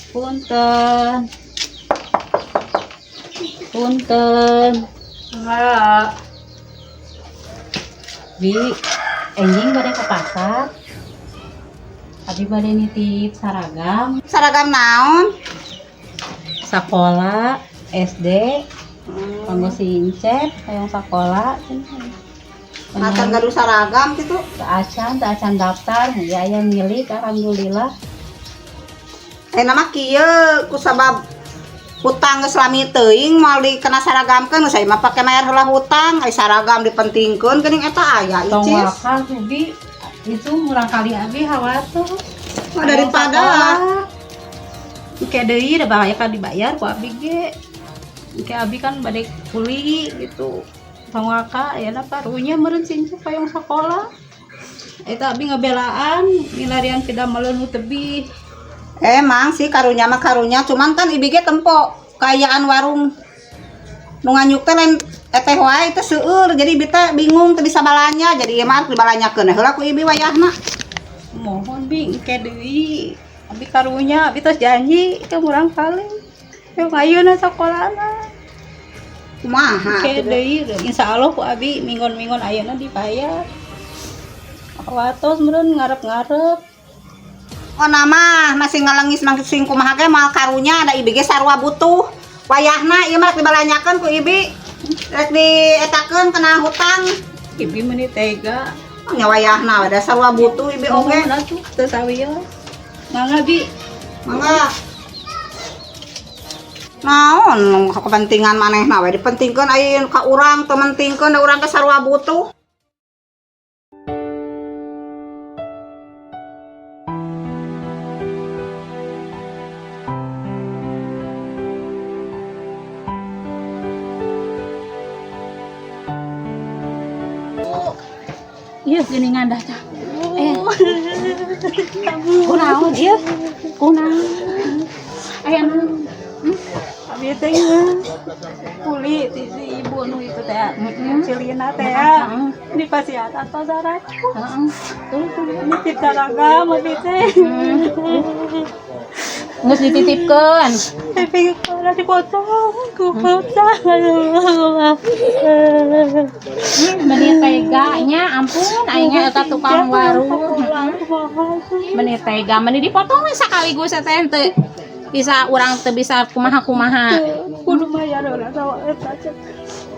Punten. Punten. Enggak. Bi, enjing bade ke pasar. Abi bade nitip seragam. Seragam naon? Sekolah SD. Kanggo si Incep hayang sakola. Macan gaduh seragam gitu. Teu acan, teu acan daftar, ya aya milik alhamdulillah. Ayeuna mah kieu kusabab hutang geus lami teuing moal dikena saragamkeun geus mah pake mayar heula hutang, ai saragam dipentingkeun geuning eta aya Tong icis. wakal Bi, itu murang kali abi hawatur. Mah daripada Engke deui da bahaya kan dibayar ku abi ge. Engke abi kan bade kuli gitu. Tong waka ayeuna karunya meureun si Incep hayang sakola. Eta abi ngabelaan milarian pidamel nu tebih. Emang sih karunya mah karunya, cuman kan ibi ge tempo kaayaan warung nu nganyuk teh lain eteh wae teh seueur, jadi ibi teh bingung teu bisa balanja, jadi ieu mah harus dibalanjakeun heula ku ibi wayahna. Mohon bi engke deui. Abi karunya abi tos janji ke murang kali. Yo ayeuna sakolana. Kumaha Engke atuh deh. deui insyaallah ku abi minggon-minggon ayeuna dibayar. Watos meureun ngarep-ngarep. Oh nama masih ngalengis masing kumaha ge moal karunya da ibi ge sarua butuh. Wayahna ieu mah rek dibalanjakeun ku ibi. Rek dietakeun kana hutang. Ibi meuni tega. Nya wayahna da sarua butuh ibi oge. Mohon atuh teu sawios. Mangga bi. Mangga. Naon kepentingan manehna we dipentingkeun ai ka urang teu mentingkeun da urang ge sarua butuh. Ieu geuningan dah tah. Eh. Kunaon ieu? Kunaon? Aya naon? Abi teh kuli ti si ibu nu itu teh. Cilina teh di pasian atau sarat. Heeh. Nitip seragam abi teh. Geus dititipkeun. Tapi kalau dipotong ku hutang. Meni tega nya ampun aing eta tukang warung. Meni tega meni dipotong we sakaligus teh teu bisa urang teu bisa kumaha-kumaha. Kudu mayar heula sawa eta cek.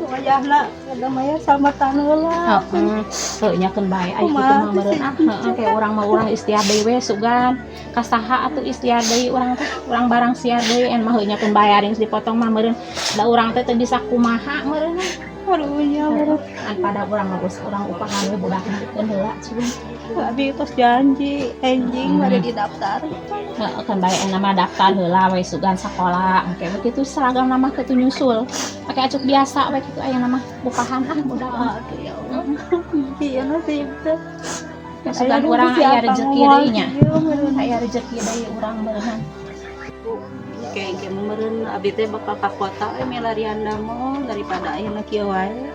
Wayahna kada mayar salamatan heula. Heeh. Heuh nya keun bae ai kitu mah meureun ah heeh kayak urang mah urang istiar deui we sugan. Ka saha atuh istiar deui urang teh urang barang siar deui en mah heuh nya keun bae ari geus dipotong mah meureun da urang teh teu bisa kumaha meureun. Karunya meureun. An pada urang mah geus urang upahan we budak keun heula sugan. Abi tos janji enjing bade didaftar. Heeh kan bae en mah daftar heula we sugan sakola engke we kitu seragam mah kitu nyusul. Pake acuk biasa we kitu aya mah upahan ah budak mah. Aduh ya Allah. Iya nasib teh. Sugan urang aya rezeki deui nya. Aya rezeki deui urang meureun. Kayak ge meureun abi teh bakal ka kota we milarian damel daripada ayeuna kieu wae.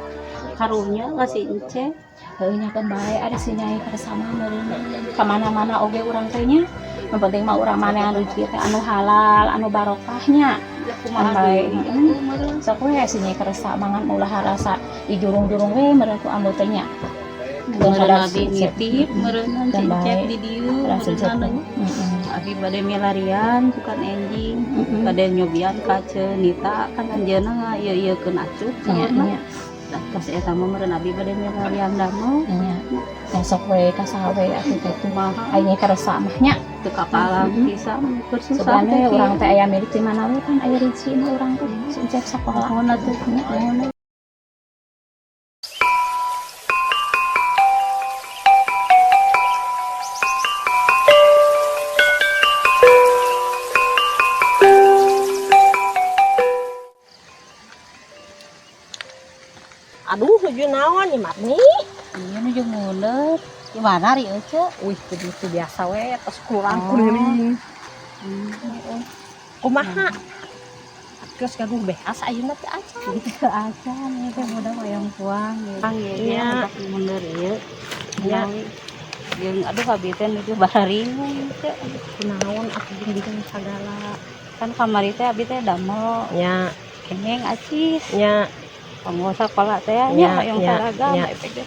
Karunya ka si Ence. Heuh nya keun bae ari si Nyai kersa mah meureun ka mana-mana oge urang teh nya. Nu penting mah urang maneh rezeki teh anu halal, anu barokahnya. Kumaha Bae. deui atuh meureun. Sok we si Nyai kersa mangan ulah rasa dijurung-jurung we meureun ku ambu teh nya. Meureun abi nitip meureun Keun si bae. Cep di dieu Rasa meureun. Abi bade milarian bukan enjing bade nyobian ka Nita kan anjeunna ieu-ieukeun acuk Nya nya. Tos eta mah meureun abi bade milarian damel Nya. Sok we ka saha we atuh teh kumaha ai Nyai kersa mah nya. teu kapalang pisan keur susah Sugan teh we urang teh aya milik di mana we kan aya rezeki mah urang teh si Encep sakola. Nuhun atuh nuhun. Aduh, nuju naon nih Marni? Iya nuju mundur. Di mana ri Ece? Wih, kudu itu biasa we, tos kurang kuliling. Kumaha? Geus gaduh beas ayeuna teh acan. Acan ieu teh budak hoyong puang gitu. Iya. Mundur ieu. Iya. Jeung aduh, abi teh nuju bararingung teh. Kunaon atuh jeung bingung sagala? Kan kamari teh abi teh damel kengeng acis. Kanggo sakola teh nya, hoyong seragam efek teh.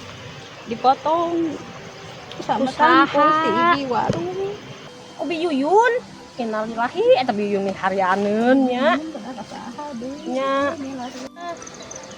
Dipotong sama Usaha. kan si ibi warung. Oh, Bi Yuyun. Innalillahi, eta Bi Yuyun harianeun nya. Nya.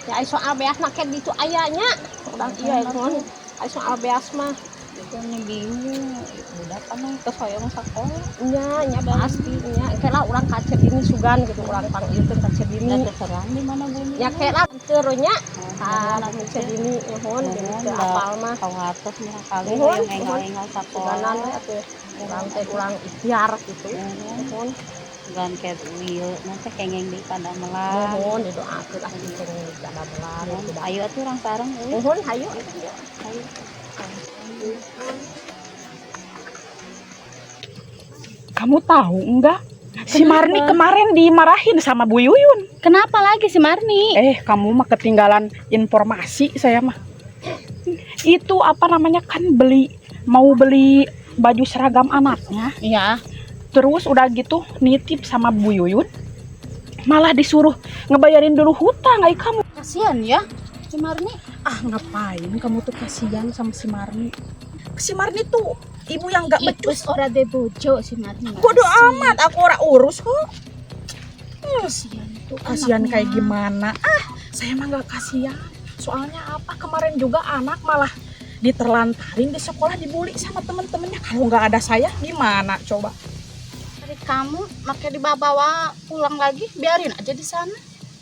Ya, ai soal beas mah ke ditu aya nya. Urang ieu nuhun. Ai soal beas mah. Itu nih bingung, budak kan terus hoyong sakola. Nya, nya pasti nya. Engke lah urang ka Ceu Dini sugan gitu, urang pang ieu ka Ceu Dini. Da terserang di mana bumi. Nya ke lah teu nya. Ka Ceu Dini nuhun, jadi teu apal mah. Kawatos murah kali Nuhun, hoyong nuhun. enggal-enggal sakola. Suganan we atuh. Urang teh urang ikhtiar gitu. Nuhun. Sugan ke ieu nanti kengeng di padamelan. Nuhun, didoakeun ah kengeng di padamelan gitu. Ayo atuh urang sareng euy. Nuhun, hayu. Ayo. Kamu tahu enggak? Si Marni kemarin dimarahin sama Bu Yuyun. Kenapa lagi si Marni? Eh, kamu mah ketinggalan informasi saya mah. Itu apa namanya, kan beli, mau beli baju seragam anaknya. Iya. Terus udah gitu nitip sama Bu Yuyun. Malah disuruh ngebayarin dulu hutang, ay kamu. Kasihan ya si Marni. Ah, ngapain kamu tuh kasihan sama si Marni? Si Marni tuh ibu yang gak becus. Ora de bojo si Marni. Bodoh amat, aku ora urus kok. Kasihan tuh. Kasihan kayak gimana? Ah, saya mah nggak kasihan. Soalnya apa? Kemarin juga anak malah diterlantarin di sekolah, dibully sama temen-temennya. Kalau nggak ada saya gimana coba? Dari kamu make dibawa pulang lagi, biarin aja di sana.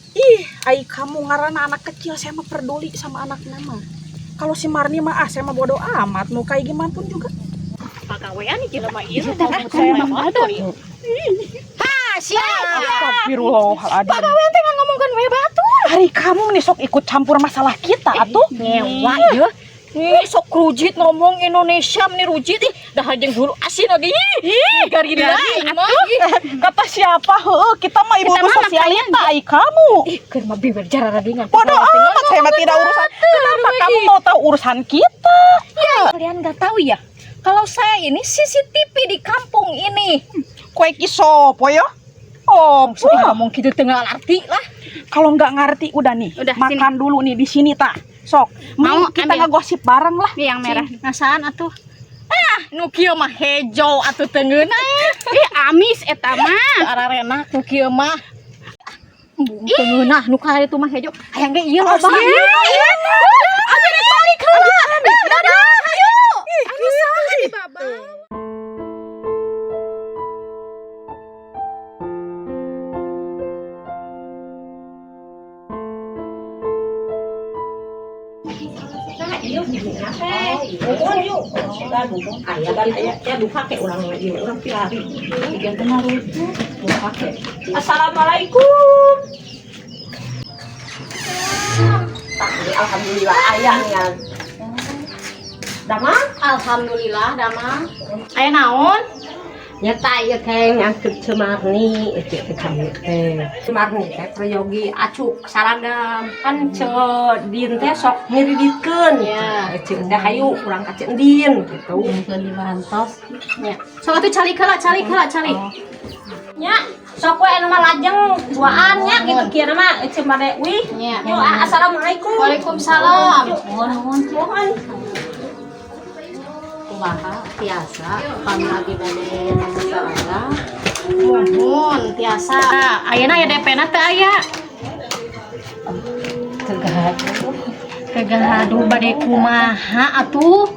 Ih, ai kamu ngarana anak kecil, saya mah peduli sama anak nama. Kalau si Marni mah ah, saya mah bodoh amat, mau kayak gimana pun juga. Pagawean jelema ieu. Saya mah Astagfirullahaladzim. Pagawean teh ngomongkeun we batur. Hari kamu nih sok ikut campur masalah kita atuh. Ngewa ieu. Ih, sok rujit ngomong Indonesia meni rujit ih, dah jeung dulu asin lagi. Ih, garina Kata siapa? Heuh, kita mah ibu Kita mah sosialita ai kamu. Ih, keur mah biwer jararadingan. Bodoh amat, saya mah tidak urusan. Kenapa kamu mau tahu urusan kita? Kalian nggak tahu ya? Kalau saya ini CCTV di kampung ini. Kowe ki sopo yo? Oh, Sok ngomong gitu teu ngarti lah. Kalau nggak ngerti udah nih, Udah, makan dulu nih di sini tak. Sok, mau Mau kita ambil. ngegosip bareng lah. Ini yang merah. Ngasaan atuh. Ah, nu kieu mah hejo atuh teu ngeunah. Ih, amis eta mah. Ararenak nu kieu mah. Embung teu ngeunah nu ka itu mah hejo. Hayang ge ieu loba. Abi rek balik heula. Dadah, hayu. Anu saha di baba? Nuhun yuk. Aya aya ya duka ke urang mah ieu urang pilari. Tiga teh rujuk. Duka ke. Assalamualaikum. Tah, alhamdulillah aya nih. Damang? Alhamdulillah damang. Aya naon? Nyata ieu teh nyangkut Ceu Marni itu teh kami teh. Ceu Marni teh peryogi acuk saragam kan Ceu Din teh sok ngiriditkeun. Ya. Ceu teh hayu urang ka Ceu Din gitu. Mungkin dibantos. Ya. Sok atuh calik heula, calik heula, calik. Nya, sok we anu mah lajeng duaan nya gitu kieu mah Ceu Made wih. Nya. Yuk, ah, assalamualaikum. Waalaikumsalam. Nuhun nuhun. Mohon. Kumaha tiasa pami abi bade seragam. Muhun tiasa. Ayeuna aya DP-na teu aya? Teu gaduh. Teu gaduh bade kumaha atuh?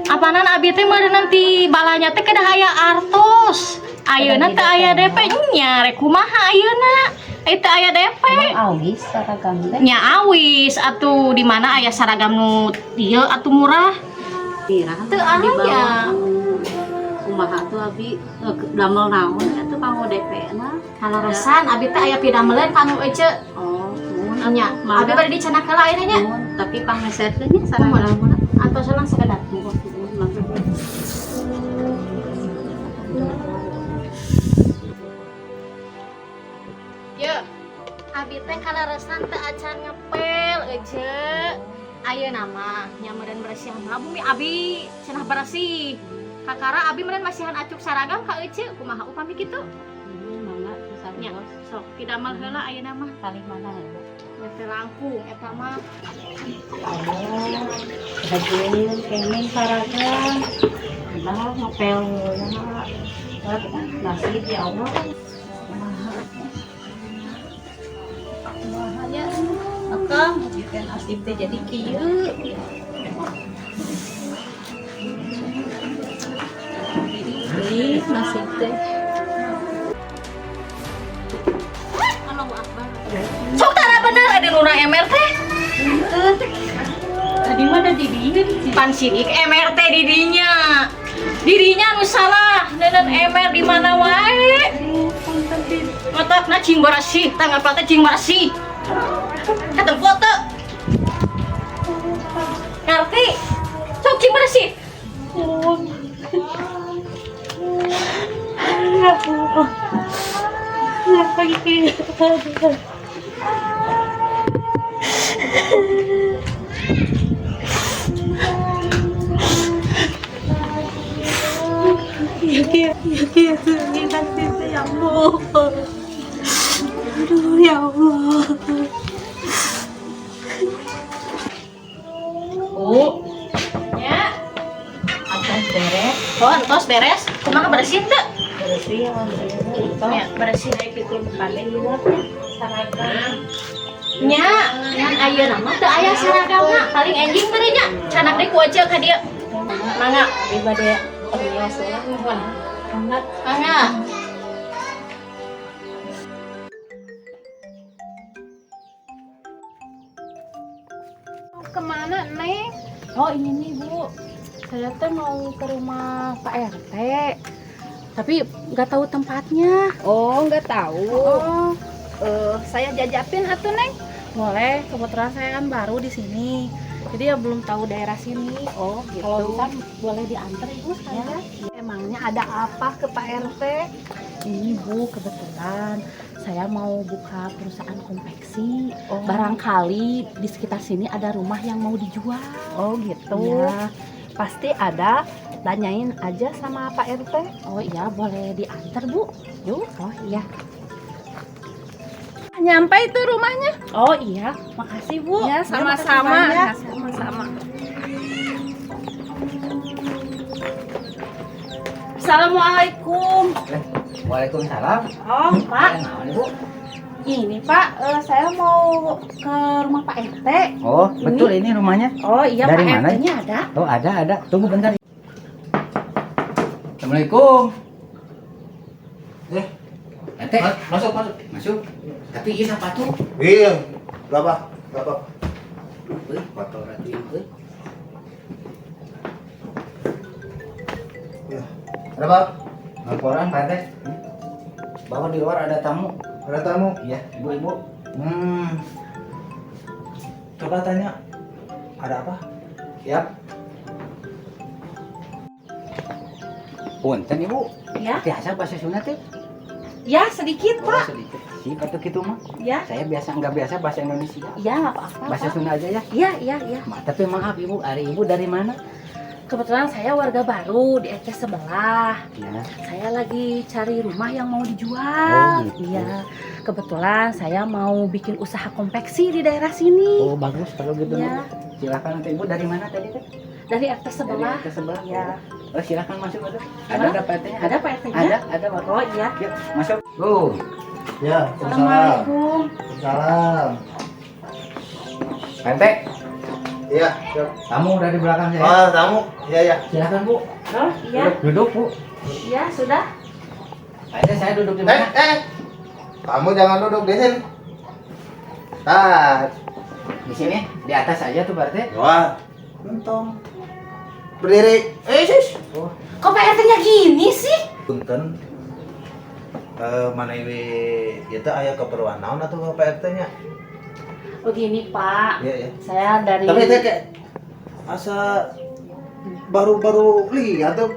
Apanan abi teh meureun nanti balanya teh kedah aya artos. Ayeuna teu aya DP nya rek kumaha ayeuna? Eh teu aya DP. Emang awis seragam teh? Nya awis atuh di mana aya seragam nu ieu atuh murah? Tirah Teu aya. Kumaha tuh abi damel naon atuh kanggo DP na? Kaleresan abi teh aya pidameleun kanggo ece. Oh, nuhun. Nya, abi bade dicandak heula ayeuna nya. Nuhun, tapi pangmeserkeun nya saragamna. Antos lang sekedar. Nuhun, nuhun, mangga. Ye, abi teh kaleresan teu acan ngepel ece. Ayeuna mah nya meureun bersihan lah bumi abi cenah bersih. Kakara abi meureun masihan acuk saragam ka ece, kumaha upami kitu? Mangga. Nya, sok pidamel heula ayeuna mah. Paling mana ya? Nya teh langkung eta mah. Oh, bagian pengen saragam. Nah, ngepel heula. Nasib ya Allah. Kumaha ya? Akang, bikin nasib teh jadi kieu. Beli nasib teh. Allahu Akbar. Sok tara bener ada nu ember teh. Tadi mana di dieu? Pan sidik ember teh di dinya. Dirinya nu salah, neundeun ember di mana wae. Matakna cing bersih, tah ngapal teh cing bersih. Katempo teu. Ngarti? Sok cing bersih. Ya Allah. Aduh, ya Allah. Bu, Ya. atas beres. Oh, entos beres. Kumaha, bersih teu? Bersih, alhamdulillah. Ya, bersih. Itu kali seragam. Nya, ngan ayeuna mah teu aya saragamna, paling enjing meureun nya. Candak deui ku aja ka dieu. Mangga. Abi bade permios lah, nuhun. Mangga. Mangga. Kemana, Neng? Oh, ini nih, Bu. Saya teh mau ke rumah Pak RT. Tapi nggak tahu tempatnya. Oh, nggak tahu. Oh, Saya jajapin atuh, Neng. Boleh. Kebetulan saya kan baru di sini. Jadi ya belum tahu daerah sini. Oh, gitu. Kalau bisa boleh diantar, Ibu, sekalian. Emangnya ada apa ke Pak RT? Ini, Bu, kebetulan saya mau buka perusahaan konveksi. Oh. Barangkali di sekitar sini ada rumah yang mau dijual. Oh, gitu. Iya. Pasti ada. Tanyain aja sama Pak RT. Oh iya, boleh diantar, Bu? Yuk. Oh iya. Nyampe itu rumahnya. Oh iya, makasih, Bu. Ya, sama-sama. Makasih banyak. Sama-sama. Assalamualaikum. Waalaikumsalam. Oh, Pak. Eh, naon, Ibu? Ini, Pak, saya mau ke rumah Pak RT. Oh, betul ini rumahnya. Oh iya, Dari Pak mana? RT-nya ada. Oh, ada, ada. Tunggu bentar. Assalamualaikum. Eh, RT, masuk, masuk. Masuk. Tapi ini sepatu. Iya, berapa? Berapa? Euy, kotor atuh ieu euy. Ya. Berapa? Laporan Pak RT. Bapak di luar ada tamu. Ada tamu. Iya, ibu-ibu. Coba tanya. Ada apa? Siap. Punten, Ibu. Ya. Biasa bahasa Sunda teh? Ya, sedikit, Oh, Pak. sedikit. Sip atuh kitu mah. Ya. Saya biasa nggak biasa bahasa Indonesia. Iya, nggak apa-apa. Bahasa Pak. Sunda aja ya. Iya. Tapi maaf Ibu, ari Ibu dari mana? Kebetulan saya warga baru di RT sebelah. Ya. Saya lagi cari rumah yang mau dijual. Oh, gitu. Iya. Kebetulan saya mau bikin usaha konveksi di daerah sini. Oh, bagus kalau gitu. Iya. Silakan nanti Ibu dari mana tadi teh? Dari RT sebelah. Dari RT sebelah. Iya. Oh, silakan masuk atuh. Ada ada Pak RT-nya? Ada Pak RT-nya? Ada, ada Pak. Oh iya. Yuk, masuk. Bu. Ya, waalaikumsalam. Assalamualaikum. Waalaikumsalam. Pak RT, Iya, siap. tamu udah di belakang saya. Oh, tamu. Iya, ya. Silakan, Bu. Oh iya. Duduk, duduk, Bu. Iya, sudah. Pak RT, saya duduk di Eh, mana? eh. Kamu jangan duduk di sini. Nah, Di sini, di atas aja tuh Pak RT. wah. Entong. Berdiri. Eh, sis. Oh, Kok Pak RT-nya gini sih? Punten. Eh, mana ini itu aya keperluan naon atau ke Pak RT-nya? Begini, Pak. Iya, iya. Saya dari Tapi itu kayak asa baru-baru lihat tuh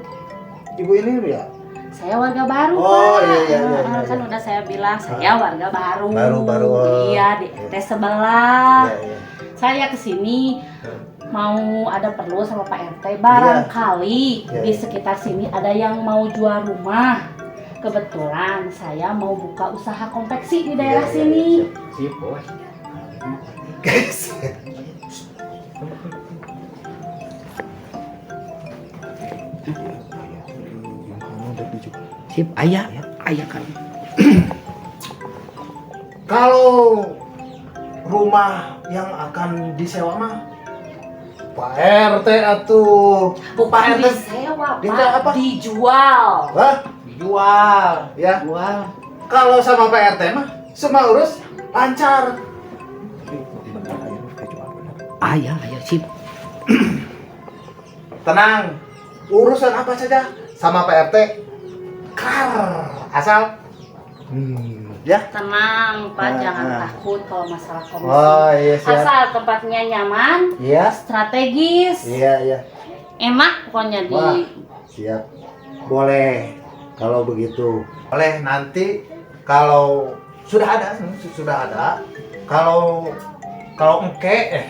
ibu ini ya. Saya warga baru, Oh, Pak. iya, Heeh, iya, kan iya. udah saya bilang saya warga baru. Baru, baru, oh. Iya, di RT sebelah. Iya, iya. Saya kesini mau ada perlu sama Pak RT. Barangkali di sekitar sini ada yang mau jual rumah. Kebetulan saya mau buka usaha konveksi di daerah Iya, sini. iya, Sip, bos. Guys. Sip, aya, aya kan. Kalau rumah yang akan disewa mah Pak RT atuh. Bukan Pak RT. disewa, Dijual Pak. apa? Dijual. Hah? Dijual. Ya. Jual. Kalau sama Pak RT mah semua urus lancar. Aya, aya sip. Tenang. Urusan apa saja sama Pak RT kelar. Asal ya. Tenang, Pak, Ah, jangan ah. takut kalau masalah komisi. Oh iya siap. Asal tempatnya nyaman, Iya. strategis, Iya iya. enak pokoknya di Wah. Siap. Boleh kalau begitu. Boleh nanti kalau sudah ada, sudah ada. Kalau kalau engke eh.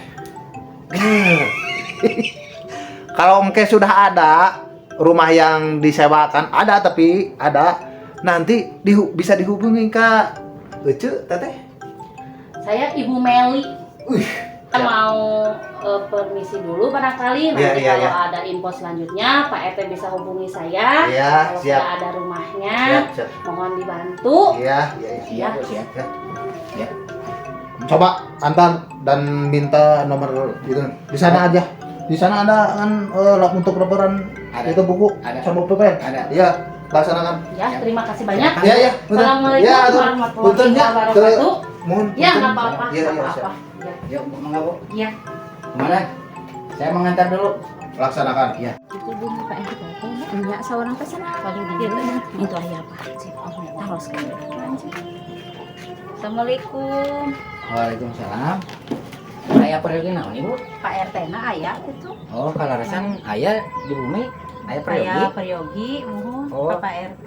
Kalau engke sudah ada rumah yang disewakan ada, tapi ada nanti bisa dihubungi Kak Ece Teteh. Saya Ibu Meli. Wih. Kita mau permisi dulu barangkali nanti kalau ada info selanjutnya Pak RT bisa hubungi saya. Iya, Kalau siap. sudah ada rumahnya, Siap, siap. mohon dibantu. Iya. Siap, bos ya. Ya. Ya. Coba antar dan minta nomor itu di sana aja. Di sana ada kan untuk laporan Ada. itu buku Ada. sama PPN. Ada. Iya, laksanakan. Ya, terima kasih banyak. Iya, iya, betul. Assalamualaikum Ya, atur. warahmatullahi Puntennya ke wabarakatuh. mohon Ya, punten. nggak apa-apa, Iya, nggak iya, apa-apa. siap. Ya. Yuk, mangga, Bu. Iya. Kemana? Saya mengantar dulu. Laksanakan. Iya. Itu bumi Pak RT. Nya saurang teh sana. Itu aya apa sih? Taros kan. Assalamualaikum. Waalaikumsalam. Aya peryogi naon Ibu? Pak RT na aya gitu. Oh, kaleresan aya di bumi aya peryogi. Aya peryogi muhun Oh. Bapak RT.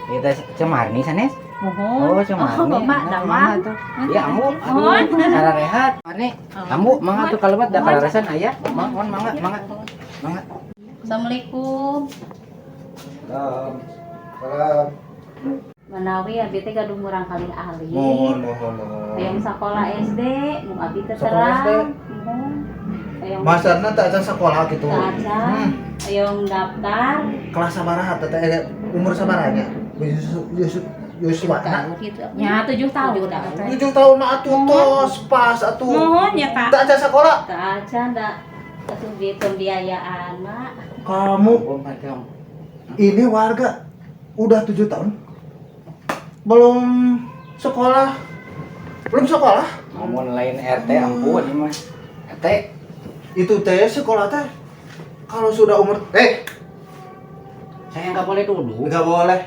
Kita Ceu Marni sanes. Muhun. Oh, Ceu Marni. Oh, Bapak Nah, damang. mangga tuh. Ya, ambu. Muhun. Aduh, sararehat. Marni. Ambu, mangga tuh kalebet da kaleresan aya. Mohon mangga, mangga. Mangga. Assalamualaikum. Salam. Salam. Manawi abi teh gaduh murangkalih alit. Mohon, mohon, mohon. Hoyong sakola SD, mung abi teh Sekolah SD? terang. Muhun. Hoyong Masarna tak acan sekolah gitu. Teu acan. Hoyong daftar. Kelas sabaraha teteh, umur sabarahanya? Yusuf Yusuf Nah, Ya, 7 tahun. 7 tahun mah atuh tos pas atuh. Mohon ya, Pak. Tak acan sekolah. Teu acan da atuh bieu pembiayaan mah. Kamu Bom, Pak. ini warga udah 7 tahun belum sekolah, belum sekolah. Ngomong lain RT ampun ini mah. RT Itu teh sekolah teh kalau sudah umur saya nggak boleh duduk. Nggak boleh.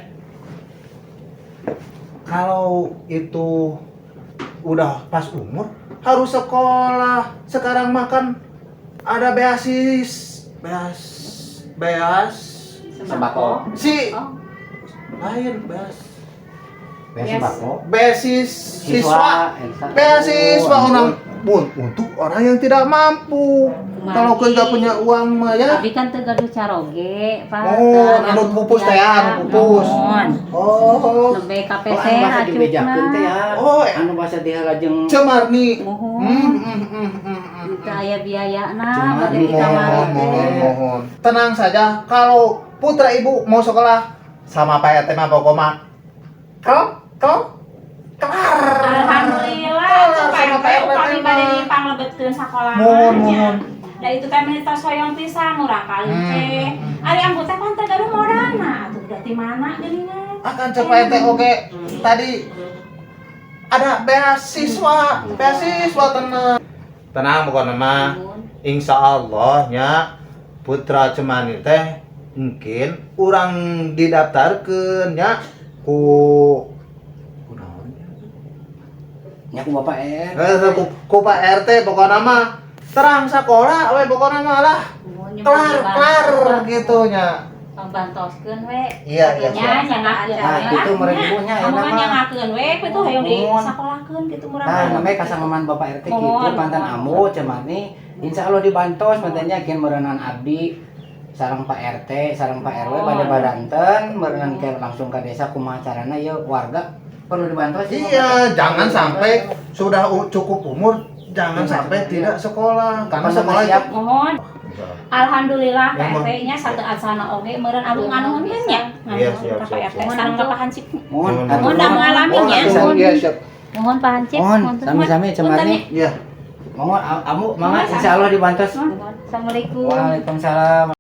Kalau itu udah pas umur harus sekolah. Sekarang makan ada beasis beas beas Sembako. si Oh. lain beas Beas sembako. beasis siswa Elsa. beasiswa Oh, orang ampun. Bun, untuk orang yang tidak mampu. Kalau kita punya uang mah ya. Abi kan teu gaduh caroge, Pak. Oh, Teu anu gaduh pupus teh ya, anu biaya. pupus. Mohon. Oh, Nembe Oh, KPC anu bahasa dibejakeun teh ya. Oh, Anu bahasa dihalajeng Ceu Marni. Mohon. Teu aya biayana Ceu Marni. bade di kamar Mohon, teh. mohon, mohon. Tenang saja, kalau putra ibu mau sekolah sama Pak RT mah pokoknya kau kelar. Alhamdulillah Kelar tuh Pak sama RT Pak RT upami mah. bade dipanglebetkeun sakola. Mohon, mohon. Da itu teh meni tos hoyong pisan murangkalih teh. Ari ambu teh pan teh gaduh modalna atuh berarti mana geuningan. Akan cek Pak RT oke. Tadi ada beasiswa, beasiswa tenang. Tenang pokoknya mah. Insya Allah nya putra Ceu Marni teh mungkin urang didaftarkeun nya ku ku naon nya? Nya ku Bapak R. Eh, ku Pak RT pokoknya mah terang sekolah we pokoknya mah lah Mohon kelar kelar gitu nya. Pambantoskeun we. Iya, Nya siap. nyangakeun. Nah, gitu meureun ibunya Kamu enak mah mah. nyangakeun we kitu hayang di Mohon. sakolahkeun kitu murang. Nah, namanya kasangaman Bapak RT gitu, Mohon. pantan ambu cemani. Insya Allah dibantos, mantannya kian meureunan abdi sareng Pak RT, sareng Pak RW pada badanten, meureunan ke langsung ke desa kumaha carana ya warga perlu dibantos. Iya, jangan sampai sudah cukup umur, jangan sampai tidak sekolah. Karena Apa sekolah siap. itu. Mohon. Alhamdulillah Ya, Pak mohon. RT nya satu atsana oge meureun abdi nganuhunkeun nya. Iya, siap, Ka Pak siap, RT siap. sareng ka Pak Hansip. Mohon, Mohon. atur Mohon dah mengalaminya. Mohon, Iya, siap. Mohon Pak Hansip. Mohon, sami-sami cemani. Iya. Mohon, ambu, mangga insya Allah dibantos. Assalamualaikum. Waalaikumsalam.